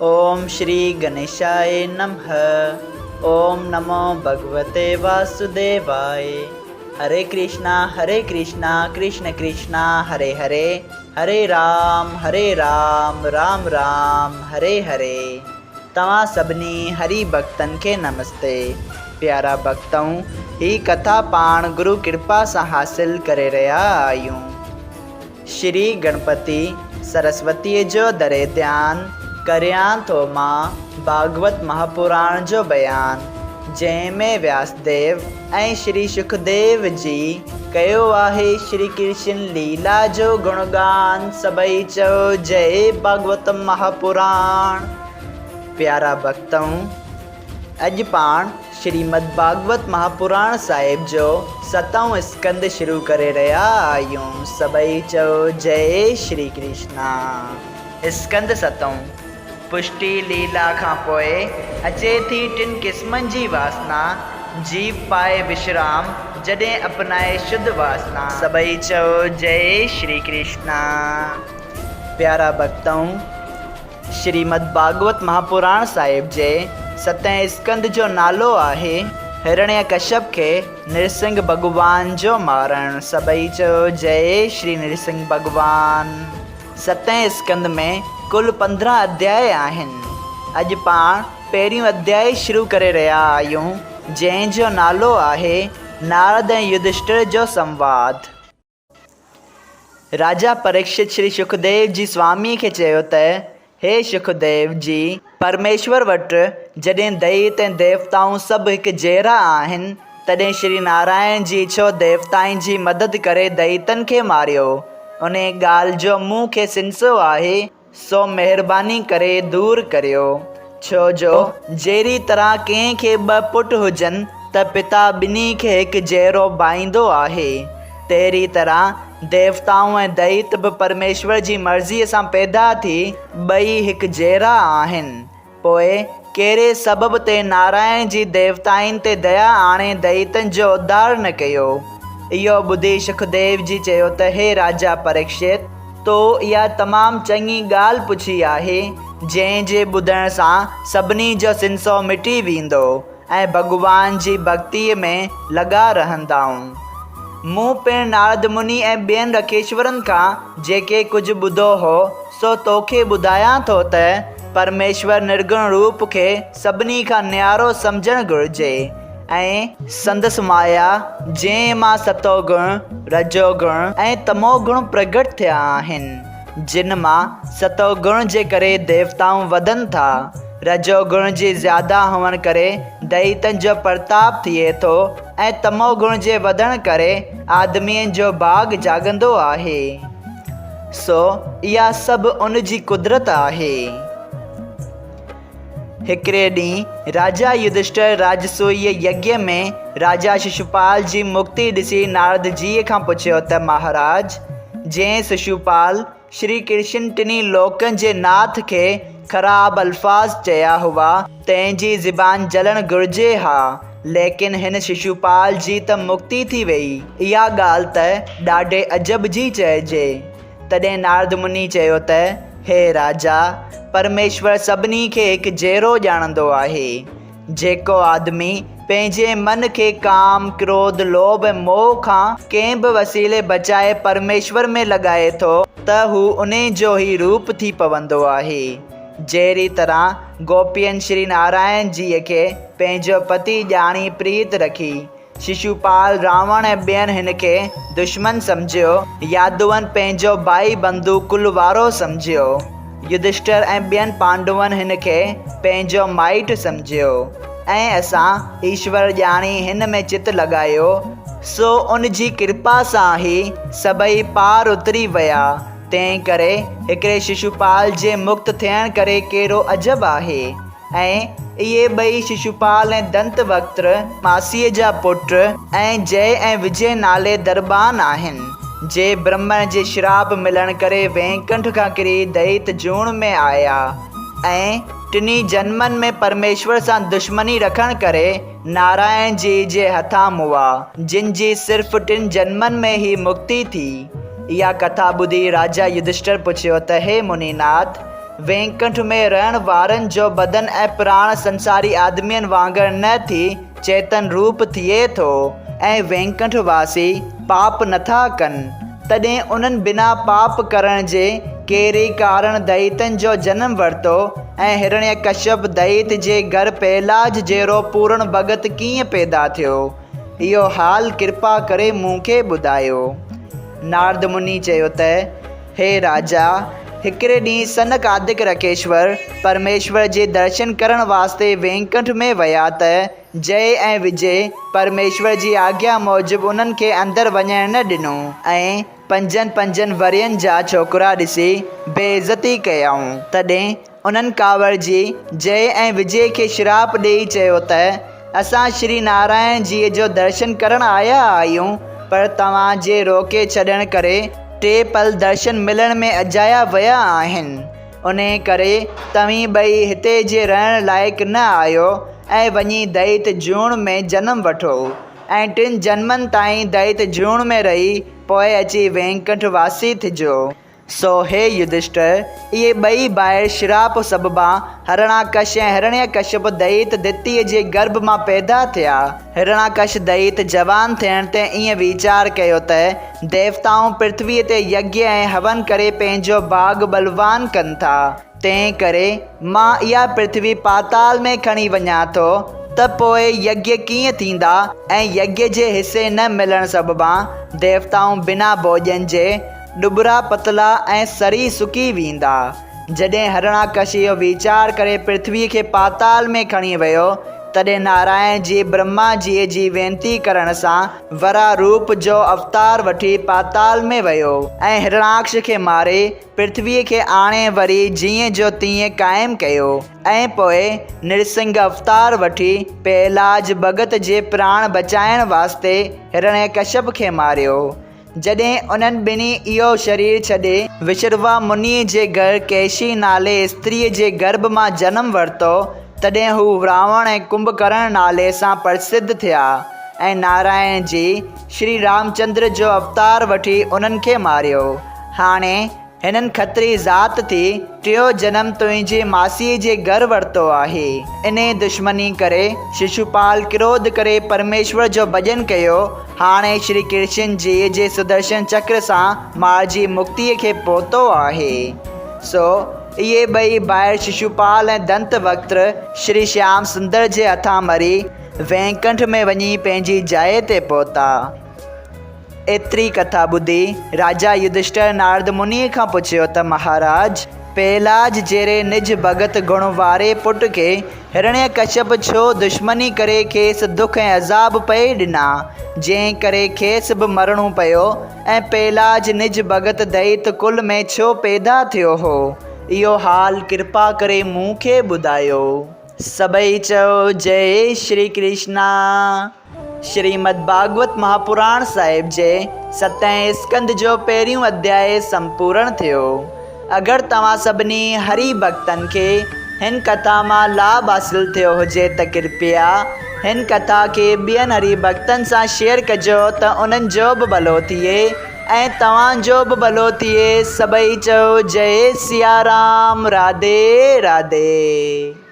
اوم شري گنيشاء نمھ اوم نمو ڀڳوتي واسوديواء هري ڪرشنا هري ڪرشنا ڪرشن ڪرشنا هري هري هري رام هري رام رام رام هري هري توهان سڀني هري ڀڳتن کي نمستي پيارا ڀڳتؤ هي ڪٿا پاڻ گرو ڪرپا سان حاصل ڪري رهيا آهيون. شري گڻپتي سرسوتيء جو دري ڌيان، ڪريان ٿو مان ڀاڳوت مهاپراڻ جو بيان، جنهن ۾ وياسديو ۽ شري شڪديو جي ڪيو آهي شري ڪرشن ليلا جو گڻگان، سڀئي چئو جئي ڀاڳوت مهاپراڻ. پيارا ڀڳتؤ! اڄ پاڻ شريمد ڀاڳوت مهاپراڻ صاحب جو ستون اسڪنڌ شروع ڪري رهيا آهيون. سڀئي چئو جئي شري ڪرشنا. اسڪنڌ ستون، پشٽي ليلا کان پوء اچي ٿي ٽن قسمن جي واسنا، جيو پائي وشرام، جڏهن اپنائي شڌ واسنا. سڀئي چئو جئي شري ڪرشنا. پيارا ڀڳتؤ! شريمد ڀاڳوت مهاپراڻ صاحب جي ستين اسڪنڌ جو نالو آهي، هرڻيه ڪشپ کي نرسنگهه ڀڳوان جو مارڻ. سڀئي چيو جئي شري نرسنگهه ڀڳوان. ستين اسڪنڌ ۾ ڪل 15 اڌيائي آهن. اڄ پاڻ پهريون اڌيائي شروع ڪري رهيا آهيون، جنهن جو نالو آهي، نارد ۽ يڌشٽر جو سنواد. راجا پريڪشت شري شڪديو جي سواميء کي چيو ته، هي شڪديو جي! پرميشور وٽ جڏهن دئيت ۽ ديوتائون سڀ هڪ جهڙا آهن، تڏهن شري نارائڻ جي ڇو ديوتائن جي مدد ڪري دئيتن کي ماريو؟ انهيء ڳالهه جو مون کي سنسو آهي. سو مهرباني ڪري دور ڪريو، ڇو جو جهڙي طرح ڪنهن کي ٻه پٽ هجن ته پتا ٻنهي کي هڪ جهڙو ڀائيندو آهي، تهڙي طرح ديوتائون ۽ دئيت به پرميشور جي مرضيء سان پيدا ٿي ٻئي هڪ جهڙا آهن. پوء ڪهڙي سبب تي نارائڻ جي ديوتائن تي ديا آڻي دئيتن جو اڌار نه ڪيو؟ اهو ٻڌي شڪديو جي چيو ته هي راجا پريڪشت! تو اها تمام چڱي ڳالهه پڇي آهي، جنهن جي ٻڌڻ سان سڀني جو سنسو مٽي ويندو ۽ ڀڳوان جي ڀڳتيء ۾ لڳا رهندائون. مون پڻ نارد مني ۽ ٻين رکيشورن کان جيڪي ڪجهه ٻڌو هو، سو توکي ٻڌايان ٿو ته پرميشور نرگڻ روپ کي سڀني کان نيارو سمجهڻ گهرجي ۽. سندس مايا، جنهن مان ستو گڻ، رجو گڻ ۽ تمو گڻ پرگٽ ٿيا آهن، جن مان ستو گڻ جي ڪري ديوتائون وڌن ٿا، رجو گڻ جي زياده هئڻ ڪري دئيتن جو پرتاپ ٿئي ٿو ۽ تمو گڻ جي وڌڻ ڪري آدمين جو ڀاڳ جاڳندو آهي. سو اها سڀ ان جي قدرت آهي. هڪڙي ڏينهن راجا يڌشٽر راجسويه يگيه ۾ راجا ششوپال جي مڪتي ڏسي نارد جيء کان پڇيو ته مهاراج! جنهن ششوپال شري ڪرشن ٽنهي لوڪن جي ناٿ کي خراب الفاظ چيا هئا، تنهن جي زبان جلڻ گهرجي ها، ليڪن هن ششوپال جي ته مڪتي ٿي ويئي. اها ڳالهه ته ڏاڍي عجب جي چئجي. تڏهن نارد مني چيو ته، هي راجا! پرميشور سڀني کي هڪ جهڙو ڄاڻندو آهي. جيڪو آدمي پنهنجي من کي ڪام، ڪروڌ، لوڀ ۽ موهه کان ڪنهن به وسيلي بچائي پرميشور ۾ لڳائي ٿو ته هو انهي جو ئي روپ ٿي پوندو آهي. جهڙي طرح گوپين شري نارائڻ جيء کي پنهنجو پتي ڄاڻي پريت رکي، ششوپال، راوڻ ۽ ٻين هن کي دشمن سمجهيو، يادون پنهنجو ڀائي بنڌو ڪل وارو سمجهيو، يڌشٽر ۽ ٻين پانڊون هن کي پنهنجو مائٽ سمجهيو ۽ اسان ايشور ڄاڻي هن ۾ چت لڳايو، سو ان جي ڪرپا سان هي سڀئي پار اتري ويا، تنهن ڪري هڪڙي ششوپال جي مڪت ٿيڻ ڪري ڪهڙو عجب آهي. ۽ اهي ٻئي ششوپال ۽ دنت وڪتر ماسيء جا پٽ ۽ جئه ۽ وجئه نالي درٻان آهن، جي برهمڻ جي شراپ ملڻ ڪري وينڪنٺ کان ڪري دئيت جوڻ ۾ آيا ۽ ٽنهي جنمن ۾ پرميشور سان دشمني رکڻ ڪري نارائڻ جي جي هٿان مئا، جن جي صرف ٽن جنمن ۾ ئي مڪتي ٿي. اها ڪٿا ٻڌي راجا يڌشٽر پڇيو ته هي منيناٿ! وينڪنٺ ۾ رهڻ وارن جو بدن ۽ پراڻ سنساري آدمين وانگر نه ٿي چيتن روپ ٿئي ٿو ۽ وينڪنٺ واسي پاپ نٿا ڪن، تڏهن انهن بنا پاپ ڪرڻ جي ڪهڙي ڪارڻ دئيتن جو جنم ورتو ۽ هرڻيڪشپ دئيت جي گهر پهلاج جهڙو پورڻ ڀڳت ڪيئن پيدا ٿيو؟ اهو حال ڪرپا ڪري مون کي ٻڌايو. نارد مني چيو ته، هي راجا! هڪڙي ڏينهن سنڪ آدڪ رڪيشور، پرميشور جي درشن ڪرڻ واسطي وينڪنٺ ۾ ويا ته جئي ۽ وجي پرميشور جي آگيا موجب انهن کي اندر وڃڻ نه ڏنو ۽ پنجن پنجن ورهين جا ڇوڪرا ڏسي بي عزتي ڪيائون. تڏهن انهن ڪاوڙجي جئي ۽ وجي کي شراپ ڏيئي چيو ته، اسان شري نارائڻ جيء جو درشن ڪرڻ آيا آهيون، پر توهان جي روڪي ڇڏڻ ڪري ٽي پل درشن ملڻ ۾ اجايا ويا آهن. انهيء ڪري توهين ٻئي هتي جي رهڻ لائق نه آهيو ۽ وڃي دئيت جوڻ ۾ جنم وٺو ۽ ٽن جنمن تائين دئيت جوڻ ۾ رهي پوء اچي وينڪنٺ واسي ٿجو. سو هي يڌشٽر، اهي ٻئي ڀائر شراپ سببان هرڻاڪش ۽ هرڻيڪشپ دئيت دتيء جي گرڀ مان پيدا ٿيا. هرڻاڪش دئيت جوان ٿيڻ تي ائين ويچار ڪيو ته، ديوتائون پرٿويء تي يگيه ۽ هون ڪري پنهنجو ڀاڳ ٻلوان ڪن ٿا. تنهن ڪري مان اها پرٿوي پاتال ۾ کڻي وڃان ٿو ته پوء يگيه ڪيئن ٿيندا ۽ يگيه جي حصي نه ملڻ سببان ديوتائون بنا ڀوڄن جي ڏٻرا پتلا ۽ سري سڪي ويندا. جڏهن هرڻاڪش اهو ويچار ڪري پرٿويء کي پاتال ۾ کڻي ويو، تڏهن نارائڻ جي برهما جيء جي وينتي ڪرڻ سان وراهه روپ جو اوتار وٺي پاتال ۾ ويو ۽ هرڻاڪش کي ماري پرٿويء کي آڻي وري جيئن جو تيئن قائم ڪيو ۽ پوء نرسنگهه اوتار وٺي پهلاج ڀڳت جي پراڻ بچائڻ واسطي هرڻيڪشپ کي ماريو. جڏهن انهن ٻنهي اهو شرير ڇڏي، وشروا منيء جي گهر ڪيشي نالي استريء جي گرڀ مان جنم ورتو، تڏهن هو راوڻ ۽ ڪنڀڪرڻ نالي سان پرسڌ ٿيا ۽ نارائڻ جي، شري رامچندر جو اوتار وٺي انهن کي ماريو. هاڻي هنن کتري ذات ٿي ٽيون جنم تنهنجي ماسيء جي گهر ورتو آهي. انهيء دشمني ڪري ششوپال ڪروڌ ڪري پرميشور جو ڀڄن ڪيو. هاڻي شري ڪرشن جيء جي سدرشن چڪر سان مارجي مڪتيء کي پهتو آهي. سو، اهي ٻئي ڀائر ششوپال ۽ دنت وڪتر شري شيام سندر جي هٿان مري وينڪنٺ ۾ وڃي پنهنجي جاء تي پهتا. ايتري ڪٿا ٻڌي راجا يڌشٽر نارد منيء کان پڇيو ته مهاراج! پهلاج جهڙي نج ڀڳت گڻ واري پٽ کي هرڻيڪشپ ڇو دشمني ڪري کيس دک ۽ عذاب پئي ڏنا، جنهن ڪري کيس به مرڻو پيو ۽ پهلاج نج ڀڳت دئيت ڪل ۾ ڇو پيدا ٿيو هو؟ اهو حال ڪرپا ڪري مون کي ٻڌايو. سڀئي چئو جئي شري ڪرشنا. شريمد ڀاڳوت مهاپراڻ صاحب جي ستين اسڪنڌ جو پهريون اڌيائي سمپورڻ ٿيو. اگر توهان سڀني هري ڀڳتن کي هن ڪٿا مان لاڀ حاصل ٿيو هجي ته ڪرپيا هن ڪٿا کي ٻين هري ڀڳتن سان شيئر ڪجو ته انهن جو به ڀلو ٿئي ۽ توهان جو به ڀلو ٿئي. سڀئي چئو جئي سيارام راڌي راڌي.